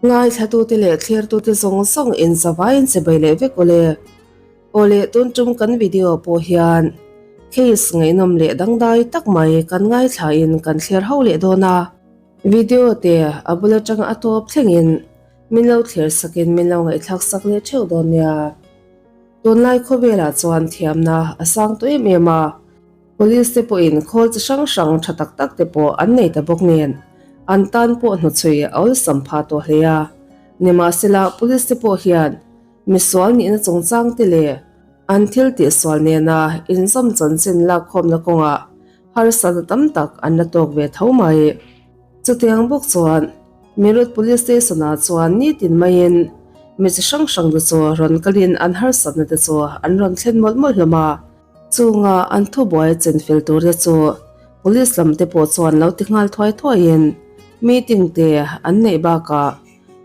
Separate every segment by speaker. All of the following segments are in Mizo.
Speaker 1: Ngaithlatute leh thlirtute zawng zawng in zavaiin che bai leh vek awle. Awle tun tum kan video pawh hian case ngaihnawm leh dangdai tak mai kan ngaithla in kan thlir ho leh dawn a. Video te a bul atanga a tawp thlengin min lo thlir sakin min lo ngaihthlak sak leh theuh dawn nia. Tunlai khawvelah chuan thiamna a sang tawh em em a. Police te pawhin khawl chi hrang hrang tha tak tak te pawh an nei ta bawk nen, an tan pawh hnuchhui a awlsam pha tawh hle a. Nimahsela police te pawh hian misual nihna chungchang te leh an thil tihsual nena inzawm chanchin lakkhawmna kawngah harsatna tam tak an la tawk ve tho mai. Chutiang bawk chuan Meerut Police Station ah chuan nitin maiin mi chi hrang hrang te chu rawn kalin an harsatna te chu an rawn thlen mawlh mawlh hlawm a. Chunga an thubuai chenfel tur te chu Police lam te pawh chuan lo ti nghal thuai thuai in meeting te an neih bakah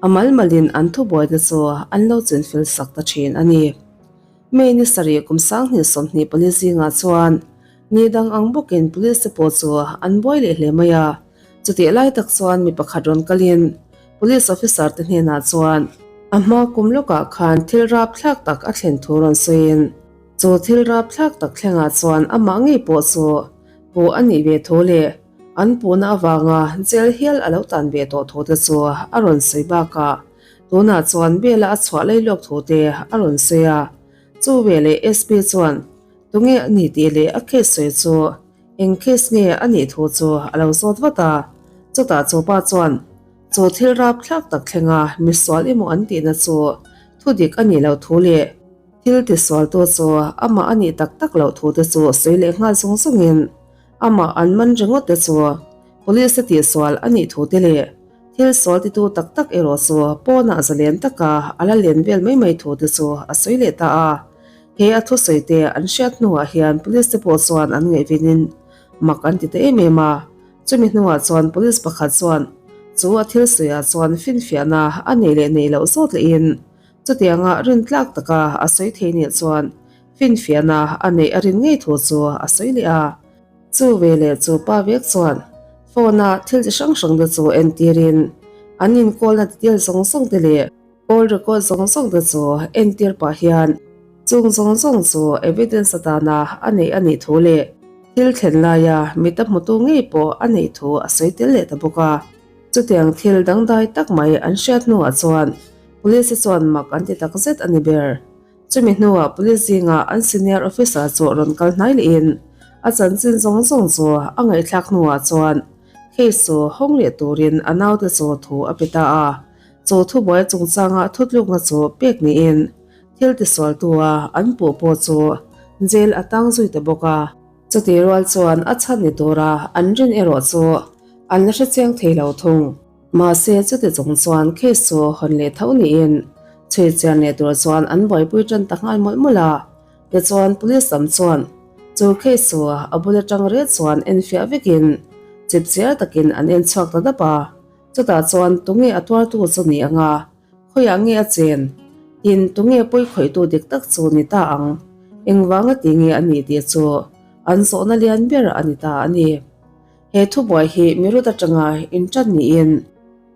Speaker 1: a mal malin an thubuai te chu an lo chenfel sak ta thin a ni. May ni sarih kum 2020 police zingah chuan ni dang ang bawkin police te pawh chu an buai leh hle mai a, chutih lai tak chuan mi pakhat rawn kalin police officer te hnenah chuan a hma kum lawkah khan thil rapthlak tak a thlen thu rawn sawiin Chu thil rapthlak tak thlengah chuan amah ngei pawh chu puh a nih ve thu leh an puhna avanga jail hial a lo tan ve tawh thu te chu a rawn sawi bakah tunah chuan bail-a a chhuah lei lawk thu te a rawn sawi a. Chu veleh SP chuan tunge a ni tih leh a case sawi chu eng case nge a nih thu chu a lo zawt vat a. Chutah chu pa chuan chu thil rapthlak tak thlenga misual emaw an tihna chu thudik a nih loh thu leh Thil tisualtu chu amah a nih tak tak loh thu te chu sawi leh nghal zung zungin amah an man ringawt te chu Police a tihsual a nih thu te leh thil sual titu tak tak erawh chu pawnah zalen taka a la len vel mai mai thu te chu a sawi leh ta a. He a thusawi te an hriat hnuah hian Police te pawh chuan an ngaihvenin mak an ti ta em em a. Chumi hnuah chuan Police pakhat chuan chu a thil sawiah chuan finfiahna a neih leh neih loh zawt lehin Chutianga rintlak taka a sawi thei nih chuan finfiahna a neih a rin ngei thu chu a sawi leh a. Chu veleh chu pa vek chuan phone-a thil chi hrang hrang te chu entirin an inkawlna detail zawng zawng te leh call record zawng zawng te chu entir pah hian chung zawng zawng chu evidence atana a neih a nih thu leh thil thlen laia mita hmutu ngei pawh a neih thu a sawi tel leh ta bawk a. Chutiang thil dangdai tak mai an hriat hnuah chuan Police chuan mak an ti tak zet a ni ber. Chumi hnuah Police zingah an senior officer chu rawn kal hnai lehin a chanchin zawng zawng chu a ngaihthlak hnuah chuan case chu hawng leh turin a naute chu thu a pe ta a. Chu thubuai chungchanga thutlukna chu pek niin thil tisualtua an puh pawh chu jail a tang zui ta bawk a. Chutih rual chuan a chhan ni tura an rin erawh chu an la hrechiang thei lo thung. Mahse, chuti chung chuan case chu hawn leh tho niin chhui chian leh tur chuan an buaipui tan ta nghal mawlh mawlh a. Tichuan, police lam chuan chu case chu a bul atang rel chuan enfiah vekin chipchiar takin an en chhuak ta dap a. Chutah chuan tunge a tuartu chu ni ang a, khawiah nge a chen? Tin, tunge pawi khawihtu dik tak chu ni ta ang? Engvanga ti nge a nih tih chu an zawhna lian ber a ni ta a ni. He thubuai hi Meerut atanga intan niin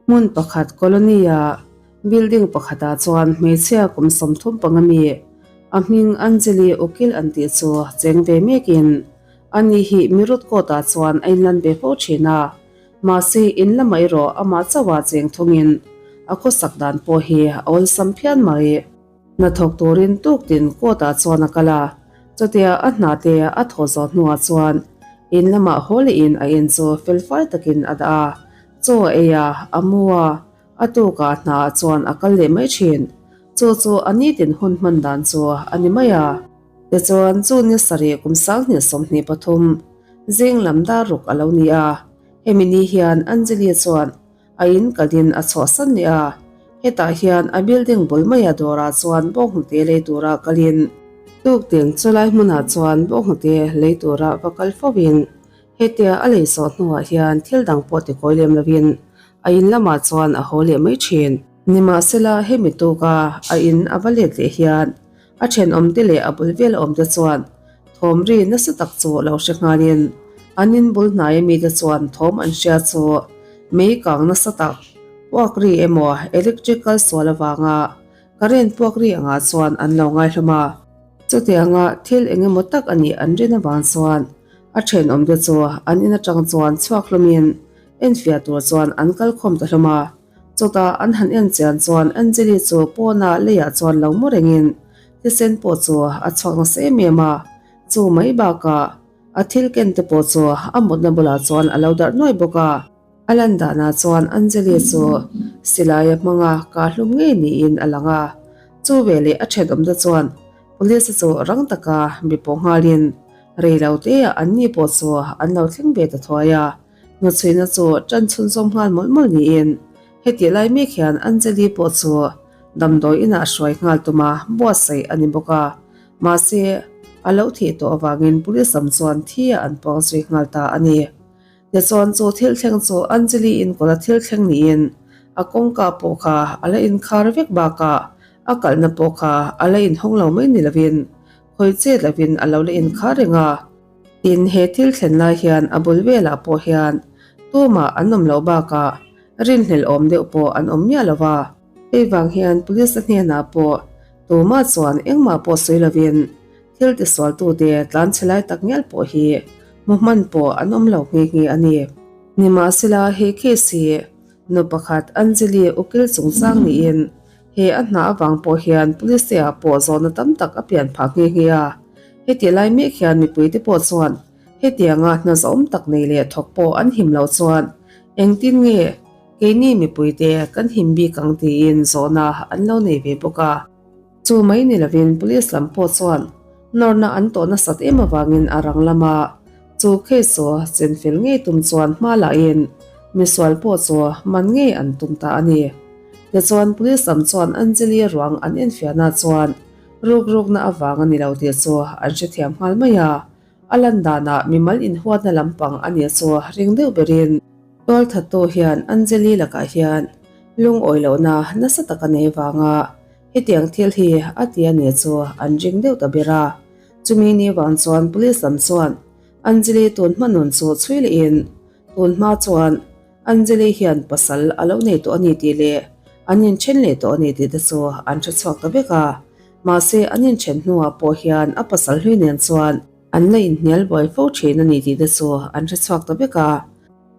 Speaker 1: hmun pakhat colony-a building pakhatah chuan hmeichhia kum 35 mi a hming Anjali Ukil an tih chu cheng ve mekin ani hi Meerut court-ah chuan a inlan ve fo thin a, mahse in lamah erawh amah chauha cheng thungin a khawsak dan pawh hi a awlsam phian mai. Hnathawk turin tuktin court-ah chuan a kal a, chutia a hna te a thaw zawh hnuah chuan in lamah haw lehin a in chu felfai takin a dah a, chaw a ei a, a mu a, a tukah hnaah chuan a kal leh mai thin. Chu chu a nitin hun hman dan chu a ni mai a. Tichuan chu ni sarih kum 2023 zing lam dar ruk a lo ni a, hemi ni hian Anjali chuan A in kalin a chhuahsan leh a, hetah hian a building bul maia dawrah chuan bawnghnute lei tura kalin tuktin chulai hmunah chuan bawnghnute lei tura va kal fovin hetia a lei zawh hnuah hian thil dang pawh ti kawi lem lovin a in lamah chuan a haw leh mai thin. Nimahsela hemi tuka a in a va let leh hian A thenawmte leh a bul vel awmte chuan thawm ri nasa tak chu lo hre nghalin an in bul hnaia mite chuan thawm an hria chu mei kang nasa tak. Puak ri emaw electric kal sual avanga current puak ri angah chuan an lo ngai hlawm a. Chutianga thil eng emaw tak a nih an rin avang chuan a thenawmte chu an in atang chuan chhuak hlawmin enfiah tur chuan an kal khawm ta hlawm a. Chutah an han en chian chuan Anjali chu pawna leiah chuan lo mu rengin thisen pawh chu a chhuak nasa em em a, chu mai bakah a thil ken te pawh chu a mutna bulah chuan a lo darh nuai bawk a. A lan danah chuan Anjali chu silai a hmang a, kah hlum ngei niin a lang a. Chu veleh a thenawmte chuan Police chu rang taka mi pawh nghalin rei lo teah anni pawh chu an lo thleng ve ta thuai a. Hnuchhuina chu tan chhunzawm nghal mawlh mawlh niin hetih lai mek hian Anjali pawh chu damdawi inah hruai nghal tuma buatsaih a ni bawk a. Mahse, a lo thih tawh avangin police lam chuan thi ah an puang zui nghal ta a ni. Tichuan chu thil thleng chu Anjali inkawl a thil thleng niin a kawngka pawh kha a la inkhar vek bakah a kalhna pawh kha a la inhawng lo mai ni lovin khawi chet lovin a lo la inkhar reng a. Tin, he thil thlen lai hian a bul velah pawh hian tumah an awm loh bakah rinhlelh awm deuh pawh an awm miah lo va. Hei vang hian police a hnenah pawh tumah chuan engmah pawh sawi lovin thil tisualtute tlan chhe lai tak ngial pawh hi hmu hman pawh an awm lo nghe nghe a ni. Nimahsela, he case hi nu pakhat Anjali ukil chungchang niin He a hna avang pawh hian police te ah pawh zawhna tam tak a pian phah nghe nghe a. Heti lai mek hian mipui te pawh chuan hetianga hna zawm tak nei leh thawk pawh an him loh chuan engtin nge keini mipui te kan him bik ang tiin zawhna an lo nei ve bawk a. Chu mai ni lovin police lam pawh chuan nawrna an tawh nasat em avangin a rang lama Chu case chu chenfel ngei tum chuan hma lahin misual pawh chu man ngei an tum ta a ni. Tichuan police lam chuan Anjali ruang an enfiahna chuan rukrukna avang a ni lo tih chu an hrethiam nghal mai a, a lan danah mimal inhuatna lampang a nih chu ring deuh berin tualthattu hian Anjali lakah hian lungawi lohna nasa tak a nei vanga hetiang thil hi a ti a nih chu an ring deuh ta ber a. Chumi ni vang chuan police lam chuan Anjali tun hma nun chu chhui lehin tun hma chuan Anjali hian pasal a lo nei tawh a ni tih leh an inthen leh tawh a ni tih te chu an hre chhuak ta vek a. Mahse an inthen hnuah pawh hian a pasal hlui nen chuan an la inhnial buai fo thin a ni tih te chu an hre chhuak ta vek a.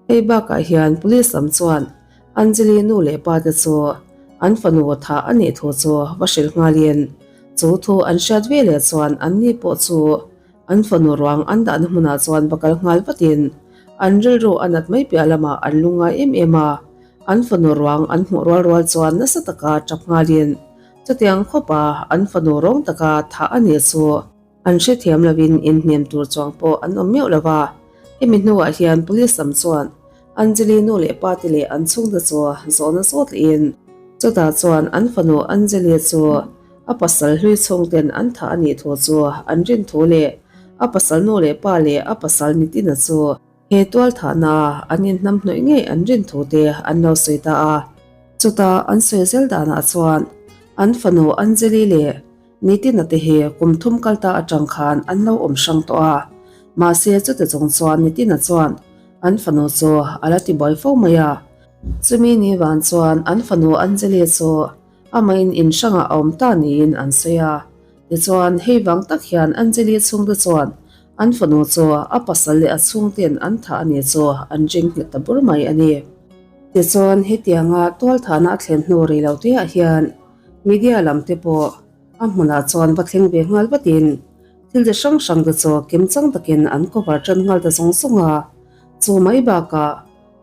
Speaker 1: Hei bakah hian police lam chuan Anjali nu leh pa te chu an fanu thah a nih thu chu va hrilh nghalin chu thu an hriat ve leh chuan an ni pawh chu an fanu ruang an dahna hmunah chuan va kal nghal vatin an rilru a nat mai piah lamah an lungngai em em a. An fanu ruang an hmuh rual rual chuan nasa taka tap nghalin chutiang khawpa an fanu rawng taka thah a nih chu An hrethiam lovin inhnem tur chuang pawh an awm meuh lo va, hemi hnuah hian police lam chuan Anjali nu leh pa te leh an chhungte chu zawhna zawt lehin chutah chuan an fanu Anjali chu a pasal hlui chhungten an thah a nih thu chu an rin thu leh a pasal nu leh pa leh a pasal Nitin-a chu He tualthahna an inhnamhnawih ngei an rin thu te an lo sawi ta a. Chutah an sawi zel danah chuan an fanu Anjali leh Nitin-a te hi kum thum kal ta atang khan an lo awm hrang tawh a. Mahse chute chung chuan Nitin-a chuan an fanu chu a la ti buai fo mai a. Chumi ni van chuan an fanu Anjali chu amahin in hrangah a awm ta niin an sawi a. Tichuan hei vang tak hian Anjali chhungte chuan An fanu chu a pasal leh a chhungten an thah a nih chu an ring nghet ta bur mai a ni. Tichuan, hetianga tualthahna a thlen hnu rei lo teah hian media lam te pawh a hmunah chuan va thleng ve nghal vatin thil chi hrang hrang te chu kimchang takin an cover tan nghal ta zawng zawng a. Chu mai bakah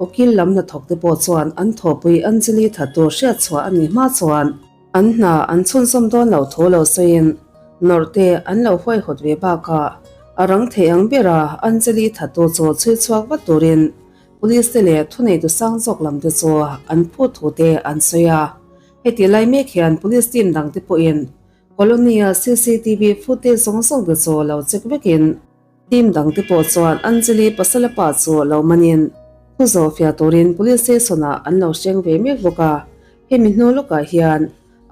Speaker 1: ukil lam hnathawk te pawh chuan an thawhpui Anjali thattu hriatchhuah a nih hma chuan An hna an chhunzawm dawn lo thu lo sawiin nawrh te an lo huaihawt ve bakah a rang thei ang bera Anjali thattu chu chhui chhuak vat turin Police te leh thuneitu sang zawk lam te chu an phut thu te an sawi a. Heti lai mek hian Police team dang te pawhin Colony-a cctv footage zawng zawng te chu lo check vekin, Team dang te pawh chuan Anjali pasala pa chu lo manin thu zawh fiah turin police station ah an lo hreng ve mek bawk a, hemi hnu lawkah hian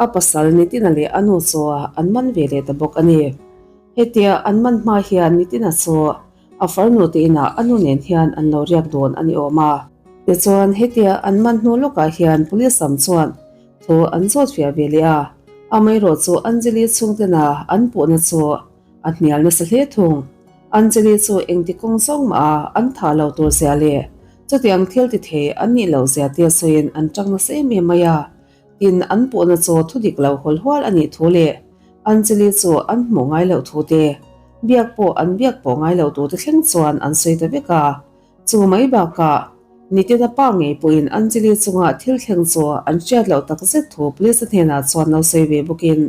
Speaker 1: a pasal Nitin-a leh a nu chu an man ve leh ta bawk a ni. Hetia an man hma hian Nitin-a chu a farnu te inah a nu nen hian an lo riak dawn a ni awm a. Tichuan, hetia an man hnu lawkah hian police lam chuan thu an zawt fiah ve leh a, amaherawh chu Anjali chhungtena an puhna chu a hnial nasa hle thung. Anjali chu engti kawng zawng mah a an thah lo tur zia leh chutiang thil ti thei an nih loh zia te sawiin an tang nasa em em mai a, tin an puhna chu thu dik lo hawl hual a nih thu leh Anjali chu an hmuh ngai loh thu te, biak pawh an biak pawh ngai lo tur te thleng chuan an sawi ta vek a. Chu mai bakah, Nitin-a pa ngei pawhin Anjali chunga thil thleng chu an hriat loh tak zet thu police-a hnenah chuan lo sawi ve bawkin,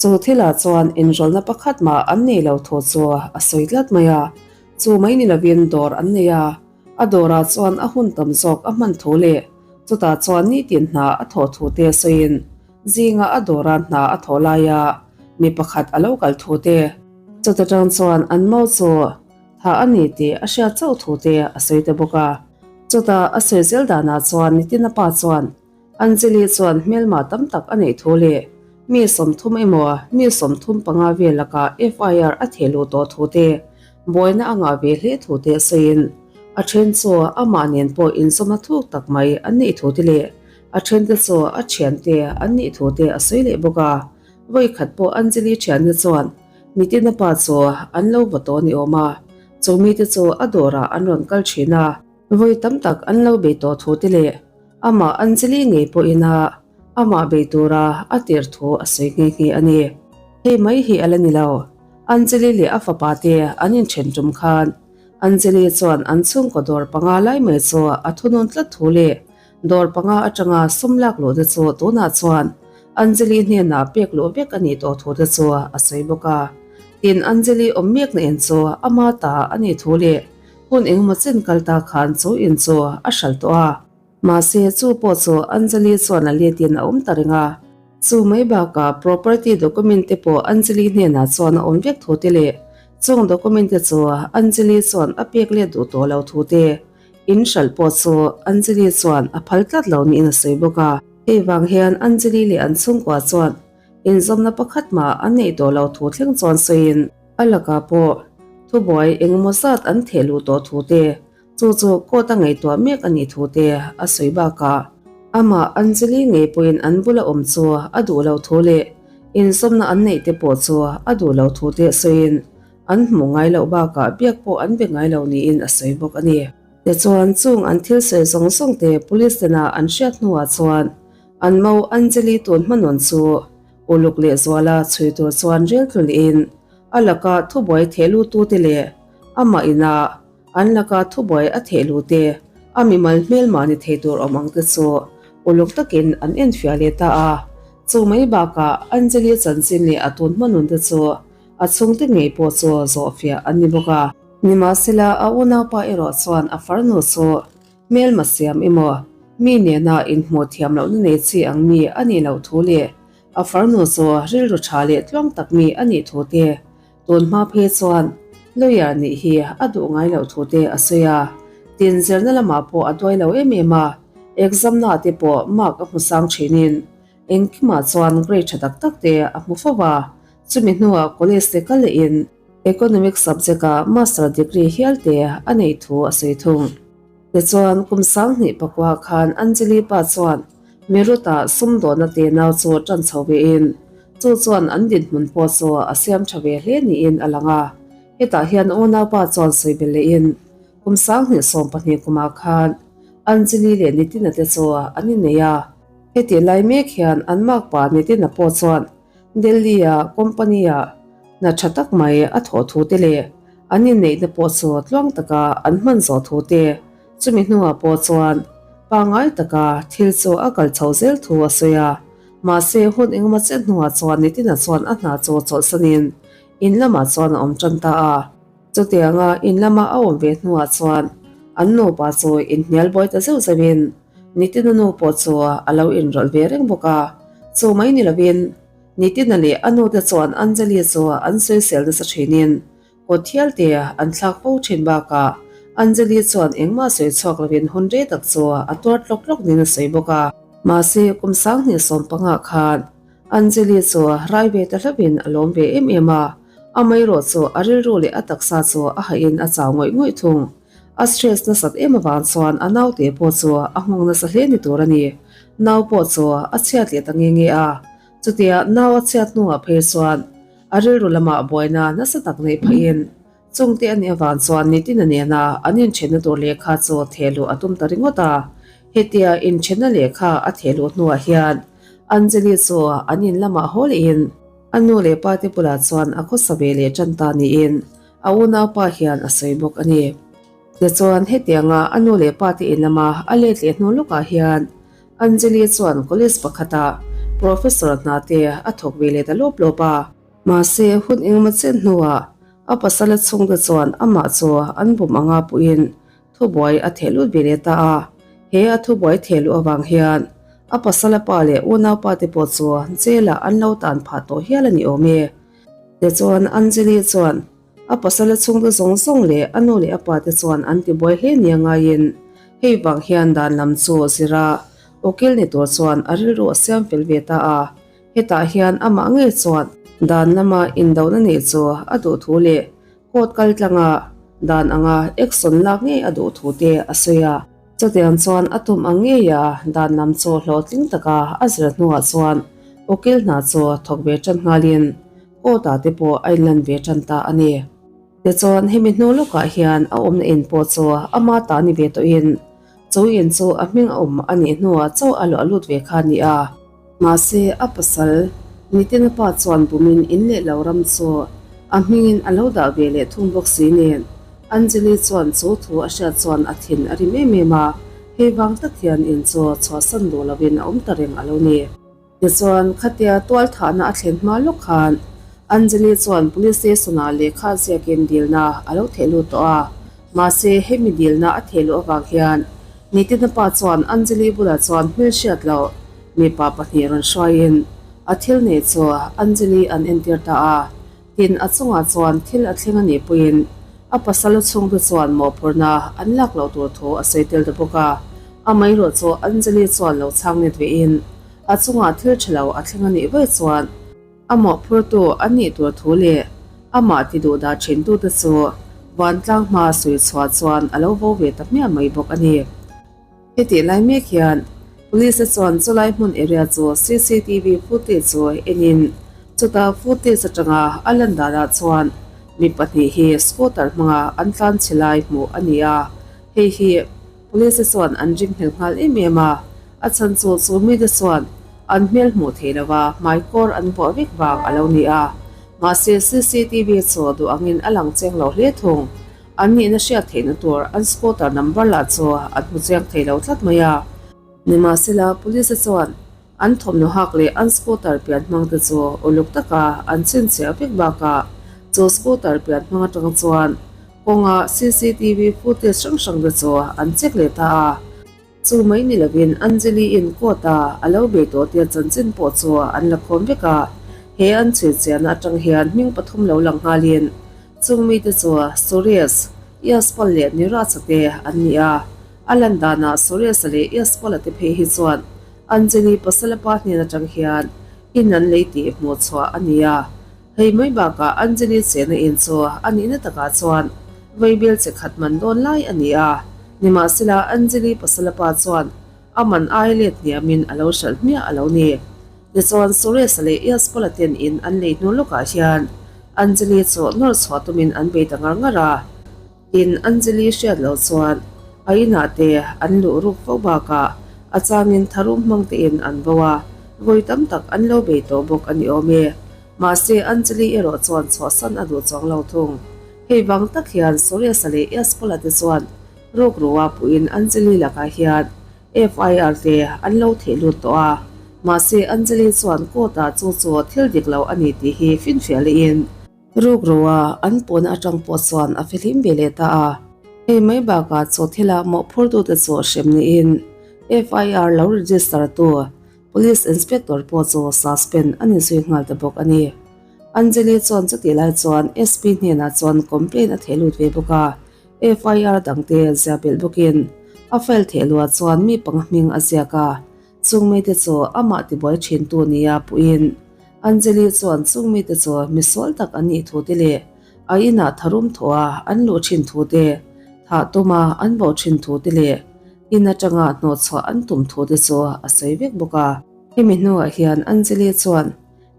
Speaker 1: chu thilah chuan inrawlhna pakhat mah an nei lo thu chu a sawi tlat mai a. Chu mai ni lovin dawr an nei a, a dawrah chuan a hun tam zawk a hman thu leh chutah chuan nitin hna a thawh thu te sawiin zinga a dawra hna a thawh laia mi pakhat a lo kal thu te, chuta tang chuan an mau chu Tha a ni tih a hriat chauh thu te a sawi ta bawk a. Chutah a sawi zel danah chuan Nitin-a pa chuan Anjali chuan hmelma tam tak a neih thu leh mi 30 emaw mi 35 vel lakah FIR a theh luh tawh thu te, buaina a ngah ve hle thu te a sawiin a then chu amah nen pawh inzawmna thuk tak mai an neih thu te leh a then te chu a thiante an nih thu te a sawi leh bawk a. Vawi khat pawh Anjali thiante chuan Nitin-a pa chu an lo va tawh ni awm a, chu mite chu a dawrah an rawn kal thin a, vawi tam tak an lo bei tawh thu te leh amah Anjali ngei pawhin a amah bei tura a tir thu a sawi nghe nghe a ni. Hei mai hi a la ni lo, Anjali leh a fapa te an inthen tum khan Anjali chuan an chhungkaw dawr panga lai mai chu a thunun tlat thu leh Dawr panga atanga sum lak luh te chu tunah chuan Anjali hnenah pek luh vek a nih tawh thu te chu a sawi bawk a. Tin, Anjali awm mekna in chu ama ta a nih thu leh hun engemaw chen kal ta khan chu in chu a hral tawh a. Mahse, chu pawh chu Anjali chuan a letin a awm ta reng a. Chu mai bakah property document te pawh Anjali hnenah chuan a awm vek thu te leh chung document te chu Anjali chuan a pek let duh tawh lo thu te In hralh pawh chu Anjali chuan a phal tlat lo niin a sawi bawk a. Hei vang hian Anjali leh an chhungkua chuan inzawmna pakhat mah an neih tawh lo thu thleng chuan sawiin a lakah pawh thubuai engemaw zat an theh luh tawh thu te, chu chu court a ngaihtuah mek a nih thu te a sawi bakah amah Anjali ngei pawhin an bula awm chu a duh lo thu leh inzawmna an neih te pawh chu a duh lo thu te sawiin An hmuh ngai loh bakah biak pawh an be ngai lo niin a sawi bawk a ni. Tichuan, chung an thil sawi zawng zawng te police tena an hriat hnuah chuan an mo Anjali tun hmanawn chu uluk leh zuala chhui tur chuan rel tlu lehin a laka thubuai theh lutu te leh amah ina an laka thubuai a theh lu te a mimal hmelmah ni thei tur awm ang te chu uluk takin an enfiah leh ta a. Chu mai bakah Anjali chanchin leh a tun hmanun te chu A chhungte ngei pawh chu zawhfiah an ni bawk a. Nimahsela, a unaupa erawh chuan a farnu chu hmelma siam emaw, mi nena inhmuh thiam lohna nei chi ang mi a nih loh thu leh a farnu chu rilru tha leh tluang tak mi a nih thu te, tun hma phei chuan lawyer nih hi a duh ngai loh thu te a sawi a. Tin, zirna lamah pawh a duai lo em em a, exam na te pawh mark a hmu sang thinin engkimah chuan grade tha tak tak te a hmu fo va. Chumi hnuah college te kal lehin Economics subject-ah Master degree hial te a neih thu a sawi thung. Tichuan, kum 2000 pakua khan Anjali pa chuan Meerut-ah sumdawhna te nau chu tan chho vein chu chuan an dinhmun pawh chu a siam tha ve hle niin a lang a. Hetah hian unaupa chuan sawi belh lehin kum 2012 kumah khan Anjali leh Nitin-a te chu an innei a. Hetih lai mek hian an makpa Nitin-a pawh chuan Delhi-a company-ah hna tha tak mai a thawh thu te leh an inneihna pawh chu tluang taka an hman zawh thu te, chumi hnuah pawh chuan pangngai taka thil chu a kal chho zel thu a sawi a. Mahse, hun engemaw chet hnuah chuan Nitin-a chuan a hna chu chawlhsanin in lamah chuan a awm tan ta a. Chutianga in lama a awm ve hnuah chuan an nupa chu inhnial buai ta zeuh zeuhin Nitin-a nu pawh chu a lo inrawlh ve reng bawk a, chu mai ni lovin Nitin-a leh a nute chuan Anjali chu an sawisel nasa thinin kawt thial te an thlak fo thin bakah Anjali chuan engmah sawi chhuak lovin hun rei tak chu a tuar tlawk tlawk niin a sawi bawk a. Mahse, kum 2015 khan Anjali chu rai ve ta hlauhin a lawm ve em em a, amaherawh chu a rilru leh a taksa chu a hahin a chau ngawih ngawih thung. A stress nasat em avang chuan a naute pawh chu a nghawng nasa hle ni tur a ni. Nau pawh chu a chhiat leh ta nge nge a. Chutia nau a chhiat hnuah phei chuan a rilru lamah buaina nasa tak neih phahin Chungte a nih avang chuan nitin a nena an inthenna tur lehkha chu thehluh a tum ta ringawt a. Hetia inthenna lehkha a thehluh hnuah hian Anjali chu an in lamah haw lehin a nu leh pa te bulah chuan a khawsa ve leh tan ta niin a unaupa hian a sawi bawk a ni. Tichuan hetianga a nu leh pa te in lama a let leh hnu lawkah hian Anjali chuan college pakhatah professor hna te a thawk ve leh ta lawp lawp a. Mahse hun engemaw chen hnuah A pasala chhungte chuan amah chu an bum anga puhin thubuai a theh lut ve leh ta a. He a thubuai theh luh avang hian a pasala pa leh unaupa te pawh chu jail ah an lo tan phah tawh hial a ni awm e. Tichuan Anjali chuan a pasala chhungte zawng zawng leh a nu leh a pa te chuan an tibuai hle nia ngaiin hei vang hian dan lam chu zira ukil ni tur chuan a rilru a siam fel ve ta a. Hetah hian amah ngei chuan dan lama indona neih chu a duh thu leh court kal tlanga dan anga action lak ngei a duh thu te a sawi a. Chutiang chuan a tum ang ngeia dan lam chu hlawhtling taka a zir hnuah chuan ukil hna chu thawk ve tan nghalin court ah te pawh a inlan ve tan ta a ni. Tichuan hemi hnu lawkah hian a awmna in pawh chu ama ta ni ve tawhin chu in chu a hming a awm a nih hnuah chauh a luah lut ve kha a ni a. Mahse a pasal Nitin-a pa chuan bumin in leh lo ram chu a hmingin a lo dah ve leh thung bawk si nen Anjali chuan chu thu a hriat chuan a thin a rim em em a, hei vang tak hian in chu chhuahsan duh lovin a awm ta reng a lo ni. Tichuan, khatia tual thahna a thlen hma lawk khan Anjali chuan Police Station-ah lehkha ziakin dilna a lo theh lut tawh a. Mahse, hemi dilna a theh luh avang hian Nitin-a pa chuan Anjali bulah chuan hmelhriat loh mipa pahnih rawn hruaiin a thil neih chu Anjali an entir ta a. Tin, a chungah chuan thil a thleng a nih pawhin a pasal chhungte chuan mawhphurhna an lak loh tur thu a sawi tel ta bawk a. Amaherawh chu Anjali chuan lo chhang let vein a chungah thil tha lo a thleng a nih vaih chuan a mawhphurtu an nih tur thu leh amah ti duh dah thintute chu vantlang hma sawi chhuah chuan a lo vo ve ta hmiah mai bawk a ni. Hetih lai mek hian Police te chuan chulai hmun area chu cctv footage chu enin chuta footage atanga a lan danah chuan mi pahnih hi scooter hmanga an tlan chhe lai hmuh a ni a, hei hi Police te chuan an ring hmel nghal em em a, a chhan chu chu mite chuan an hmel hmuh theih lova hmaikawr an vuah vek vang a lo ni a, mahse cctv chu duh angin a lang chiang lo hle thung. An nihna hriat theihna tur an scooter number lah chu an hmu chiang thei lo tlat mai a. Nimahsela, Police chuan an thawmhnaw hak leh an scooter pian hmang te chu uluk taka an chhinchhiah vek bakah chu scooter pian hmang atang chuan kawnga cctv footage hrang hrang te chu an check leh ta a. Chu mai ni lovin Anjali-in court-a a lo bei tawh tia chanchin pawh chu an la khawm vek a. He an chhui chiahna atang hian hming pathum lo lang nghalin chung mite chu Suresh, Yaspal leh Niraj-a te an ni a. A lan danah Suresh-a leh Yaspal-a te phei hi chuan Anjali pasala pa hnen atang hian in an lei tih hmuh chhuah a ni a. Hei mai bakah Anjali chena in chu a nihna takah chuan vaibel che khat man dawn lai a ni a, nimahsela Anjali pasala pa chuan a man ai let hniamin a lo hralh hmiah a lo ni. Tichuan Suresh-a leh Yaspala ten in an lei hnu lawkah hian Anjali chu nawr chhuah tumin an bei ta ngar ngar a. Tin, Anjali hriat loh chuan a inah te an luh ruk fo bakah a changin tharum hmang tein an vo a, vawi tam tak an lo bei tawh bawk a ni awm e. Mahse, Anjali erawh chuan chhuahsan a duh chuang lo thung. Hei vang tak hian Suresh-a leh Yaspala te chuan rukru-a puhin Anjali lakah hian FIR te an lo theh lut tawh a. Mahse, Anjali chuan court-ah chu chu thil dik lo a ni tih hi finfiah lehin, Rukru-a an puhna atang pawh chuan a fihlim ve leh ta a. Hei mai bakah chu thila mawhphurtute chu hrem niin FIR lo register tu Police Inspector pawh chu suspend a ni zui nghal ta bawk a ni. Anjali chuan chutih lai chuan SP hnenah chuan complaint a theh lut ve bawk a, FIR dangte ziah belh bawkin a file theh luah chuan mi panga hming a ziak a, chung mite chu amah tibuai thintu nia puhin Anjali chuan chung mite chu misual tak an nih thu te leh a inah tharum thawh a an luh thin thu te. Thah tuma an bawh thin thu te leh in atanga hnawhchhuah an tum thu te chu a sawi vek bawk a. Hemi hnuah hian Anjali chuan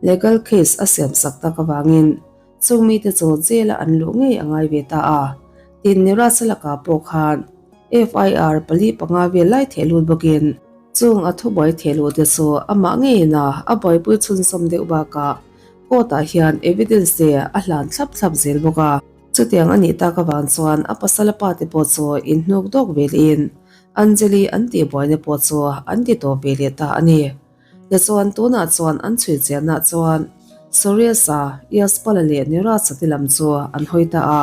Speaker 1: legal case a siam sak tak avangin chung mite chu jail-a an luh ngei a ngai ve ta a. Tin, Niraj-a lakah pawh khan FIR 4 5 vel lai theh lut bawkin chung a thubuai theh luh te chu amah ngeiin a a buaipui chhunzawm deuh bakah court-ah hian evidence te a hlan thlap thlap zel bawk a. Chutiang a nih tak avang chuan a pasal a pa te pawh chu inhnuk dawk ve lehin Anjali an tih buaina pawh chu an ti tawp ve leh ta a ni. Tichuan tunah chuan an chhui chianah chuan Suresh-a, Yaspal-a leh Niraj-a te lam chu an hawi ta a.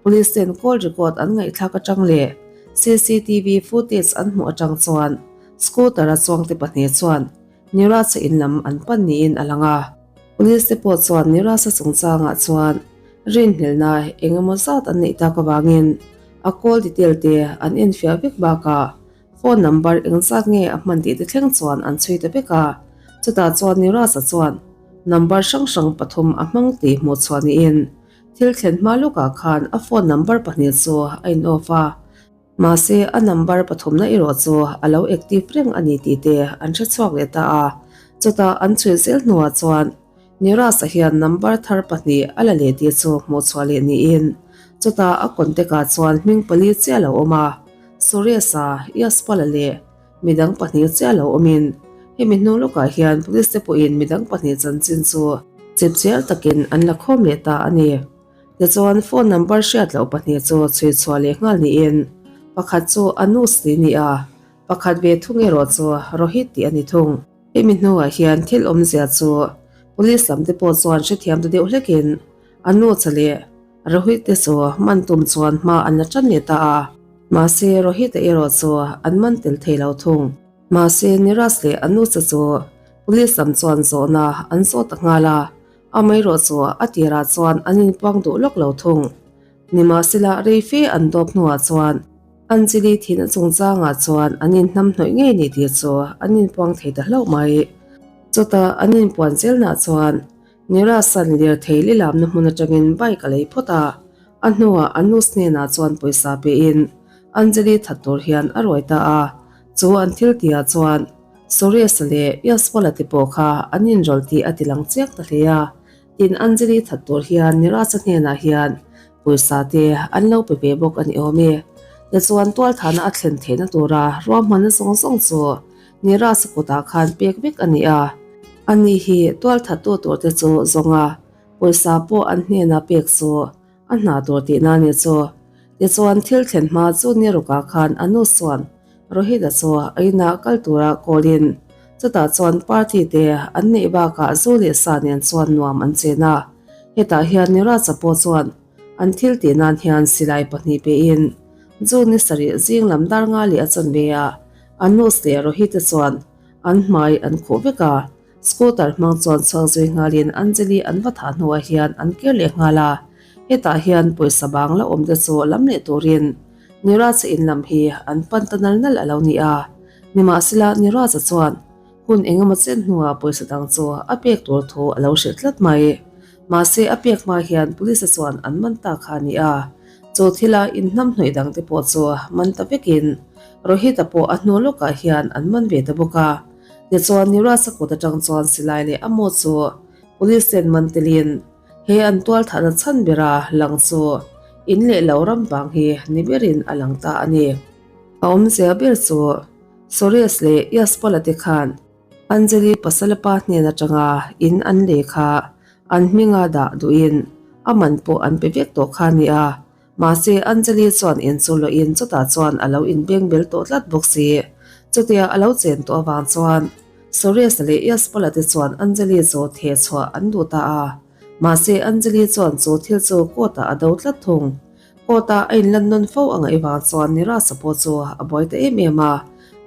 Speaker 1: Police ten call record an ngaihthlak atang leh cctv footage an hmuh atang chuan scooter-a chuangte pahnih chuan Niraj-a in lam an pan niin a lang a. Police te pawh chuan Niraj-a chungchangah chuan rinhlelhna eng emaw zat an neih tak avangin a call detail te an enfiah vek bakah phone number eng zat nge a hman tih te thleng chuan an chhui ta vek a. Chutah chuan Niraj-a chuan number hrang hrang pathum a hmang tih hmuh chhuah niin thil thlen hma lawkah khan a phone number pahnih chu a in off a. Mahse, a number pathumna erawh chu a lo active reng a ni tih te an hre chhuak leh ta a. Chutah an chhui zel hnuah chuan Niraj-a hian number thar pahnih a la leh tih chu hmuh chhuah leh niin chutah a contact ah chuan hming pali chiah a lo awm a, Suresh-a, Yaspal-a leh midang pahnih chiah a lo awmin hemi hnu lawkah hian police te pawhin midang pahnih chanchin chu chipchiar takin an la khawm leh ta a ni. Tichuan phone number hriat loh pahnih chu chhui chhuah leh nghal niin pakhat chu Anush tih a ni a, pakhat ve thung erawh chu Rohit tih a ni thung. Hemi hnuah hian thil awmzia chu police lam te pawh chuan hrethiam ta deuh hlekin Anush leh Rohit te chu man tum chuan hma an la tan leh ta a, mahse Rohit-a erawh chu an man tel thei lo thung. Mahse Niraj leh Anush chu police lam chuan zawhna an zawt ta nghal a. Amaherawh chu a tirah chuan an inpuang duh lawk lo thung. Nimahsela rei fe an dawp hnuah chuan Anjali thihna chungchangah chuan an inhnamhnawih ngei ni tih chu an inpuang thei ta hlauh mai. Chutah an inpuan zelnah chuan Nirasan lirthei lilamna hmun atangin bike a lei phawt a, a hnuah a nus hnenah chuan pawisa pein Anjali that tur hian a ruai ta a, chu an thil tihah chuan Suresh-a leh Yashpal-a te pawh kha an inrawlh tih a ti lang chiang ta hle a, tin Anjali that tur hian Niraj-a hnenah hian pawisa te an lo pe ve bawk a ni awm e. Tichuan tualthahna a thlen theihna tura ruahmanna zawng zawng chu Niraj-a kutah khan pek vek a ni a. Ani hi tualthattu tur te chu zawnga pawisa pawh an hnena pek chu A hna tur tihna a ni chu. Tichuan thil thlen hma chu Nirukah khan a nu chuan Rohit-a chu a inah kal tura call-in chutah chuan party te an neih bakah zu leh sa nen chuan nuam an chen a. Hetah hian Niraj-a pawh chuan an thil tih nan hian silai pahnih pein June ni sarih zing lam dar nga leh a chanve a, Anush leh Rohit-a chuan an hmai an khuh vek a. Scooter hmang chuan chhuak zui nghalin Anjali an va thah hnuah hian an kir leh nghal a, hetah hian pawisa bang la awm te chu lam leh turin Niraj-a in lam hi an pan ta nal nal a lo ni a. Nimahsela Niraj-a chuan hun eng emaw chen hnuah pawisa dang chu a pek tur thu a lo hrilh tlat mai. Mahse a pek hma hian police-a chuan an man ta kha a ni a, chu thila inhnamhnawih dang te pawh chu man ta vekin Rohit-a pawh a hnu lawkah hian an man ve ta bawk a. Tichuan Niraj-a kut atang chuan silai leh a maw chu police ten man telin he an tual thahna chhan bera lang chu in leh lo ram vang hi ni berin a lang ta a ni. A awmzia ber chu Suresh leh Yaspal-a te khan Anjali pasala pa hnen atanga in an lei kha an hminga dah duhin a man pawh an pe vek tawh kha a ni a. Mahse, Anjali chuan in chu loin chutah chuan a lo inbeng bel tawh tlat bawk si. Chutia a lo chen tawh avang chuan Suresh leh Yaspala te chuan Anjali chu theh chhuah an duh ta a. Mahse, Anjali chuan chu thil chu court ah a do tlat thung. Court ah a inlan nawn fo a ngaih vang chuan Nirasa pawh chu a buai ta em em a.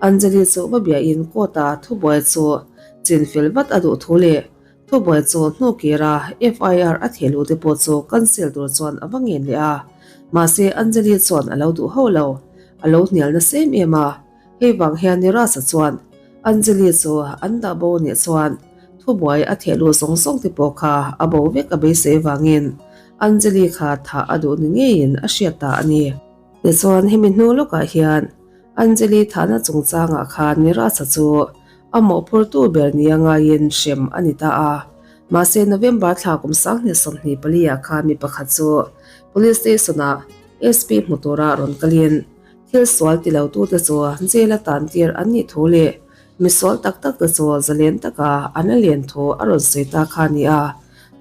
Speaker 1: Anjali chu va biahin court ah thubuai chu chinfel vat a duh thu leh Thubuai chu hnukira FIR a theh luh te pawh chu cancel tur chuan a va ngen leh a, mahse Anjali chuan a lo duh hauh lo, a lo hnial nasa em em a, hei vang hian Nirasa chuan Anjali chu an dah bo anih chuan thubuai a theh luh zawng zawng te pawh kha a bo vek a beisei vangin Anjali kha thah a duh ni ngeiin a hriat ta a ni. Tichuan hemi hnu lawkah hian Anjali thahna chungchangah khan Nirasa chu a mawhphurtu ber nia ngaiin hrem a ni ta a. Mahse November thla kum 2024 ah khan mi pakhat chu Police Station-ah SP hmu tura rawn kalin thil sual ti lotute chu jail-a tantir an nih thu leh misual tak tak te chu zalen taka an la len thu a rawn sawi ta kha a ni a.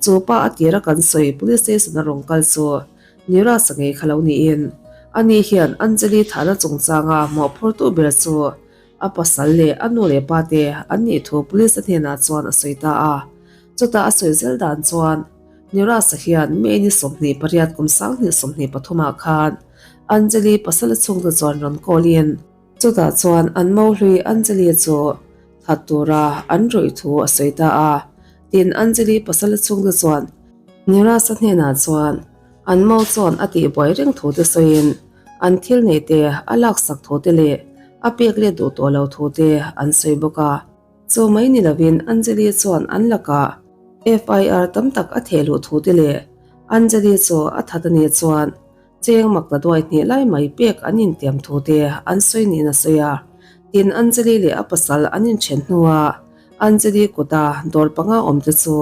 Speaker 1: Chu pa a tira kan sawi Police Station-a rawn kal chu Nirasa ngei kha lo niin ani hian Anjali thahna chungchanga mawhphurtu ber chu a pasal leh a nu leh pa te an nih thu police hnenah chuan a sawi ta a. Chutah a sawi zel dan chuan Nirasa hian May ni 28 kum 2023 ah khan Anjali pasal chhungte chuan rawn call in chutah chuan an mohlui Anjali chu that tura an rawih thu a sawi ta a. Tin, Anjali pasal chhungte chuan Nirasa hnenah chuan an mo chuan a tihbuai reng thu te sawiin an thil neih te a laksak thu te leh a pek let duh tawh lo thu te an sawi bawk a. Chu mai ni lovin Anjali chuan an lakah FIR tam tak a theh luh thu te leh Anjali chu a that a nih chuan Cheng mak ta duai hnih lai mai pek an intiam thu te an sawi niin a sawi a. Tin, Anjali leh a pasal an inthen hnuah Anjali kuta dawr panga awm te chu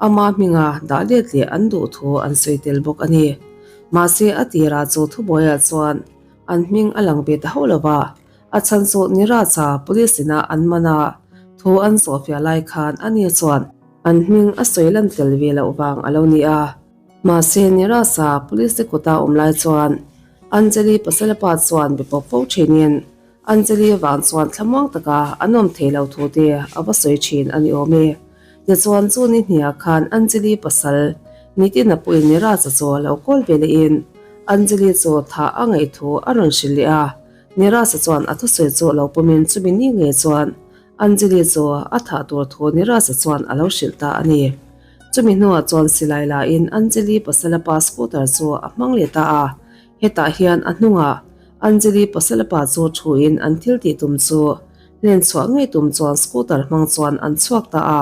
Speaker 1: ama hminga dah let leh an duh thu an sawi tel bawk a ni. Mahse, a tirah chu thubuaiah chuan an hming a lang ve ta hauh lo va, a chhan chu Niraja police ina an man a, thu an zawhfiah lai khan ani chuan an hming a sawi lan tel ve loh vang a lo ni a. Mahse, Nirasa police te kuta awm lai chuan Anjali pasal pa chuan be pawp fo thinin Anjali vang chuan thlamuang taka an awm thei lo thu te a va sawi thin a ni awm e. Tichuan chu ni hniah khan Anjali pasal Nitin-a pawhin Nirasa chu a lo kawl ve lehin Anjali chu thah a ngaih thu a rawn hrilh leh a. Nirasa chuan a thusawi chu lo pawmin chumi ni ngei chuan Anjali chu a thah tur thu Nirasa chuan a lo hrilh ta a ni. Chumi hnuah chuan silai lain Anjali pasala pa scooter chu a hmang leh ta a, hetah hian a hnungah Anjali pasala pa chu thuin an thil tih tum chu hlen chhuah ngei tum chuan scooter hmang chuan an chhuak ta a,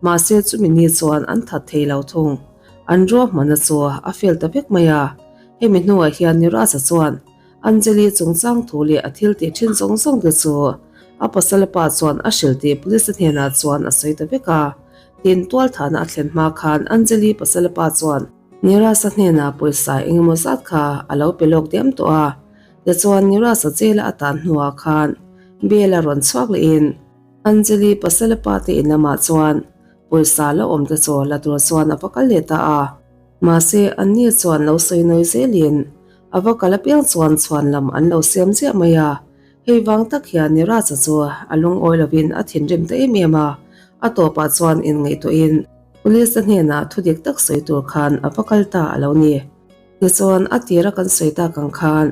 Speaker 1: mahse chumi ni chuan an that thei lo thung. An ruahmanna chu a fail ta vek mai a, hemi hnuah hian Niraj-a chuan Anjali chungchang thu leh a thil tih thin zawng zawng te chu a pasala pa chuan a hrilh tih police hnenah chuan a sawi ta vek a. Tin, tualthahna a thlen hma khan Anjali pasala pa chuan Nirasa hnenah pawisa engemaw zat kha a lo pe lawk diam tawh a. Tichuan Nirasa jail-a a tan hnuah khan bail a rawn chhuak lehin Anjali pasala pa te in lamah chuan pawisa lo awm te chu la tur chuan a va kal leh ta a. Mahse, anni chuan lo sawi nawi zelin a va kal apiang chuan chhuan lam an lo siam ziah mai a. Hei vang tak hian Niraja chu a lungawi lovin a thinrim ta em em a, a tawpah chuan inngaihtuahin Police te hnenah thu dik tak sawi tur khan a va kal ta a lo ni. Tichuan, a tira kan sawi tak ang khan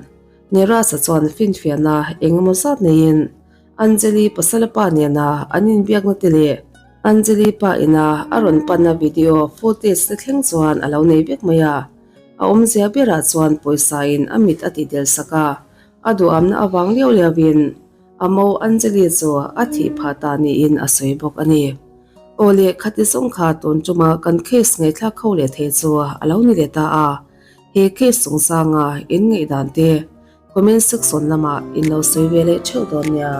Speaker 1: Niraja chuan finfiahna eng emaw zat neiin Anjali pasala pa nena an inbiakna te leh Anjali pa ina a rawn panna video footage te thleng chuan a lo nei vek mai a. A awmzia berah chuan pawisa in a mit a tih del sak a, a duhamna avang liau liau in a mo Anjali chu a thih phah ta niin a sawi bawk a ni. Aw leh khati zawng kha tun tuma kan case ngaihthlak kho leh thei chu a lo ni leh ta a, he case chungchanga in ngaihdan te Comment section lamah in lo sawi ve leh theuh dawn nia.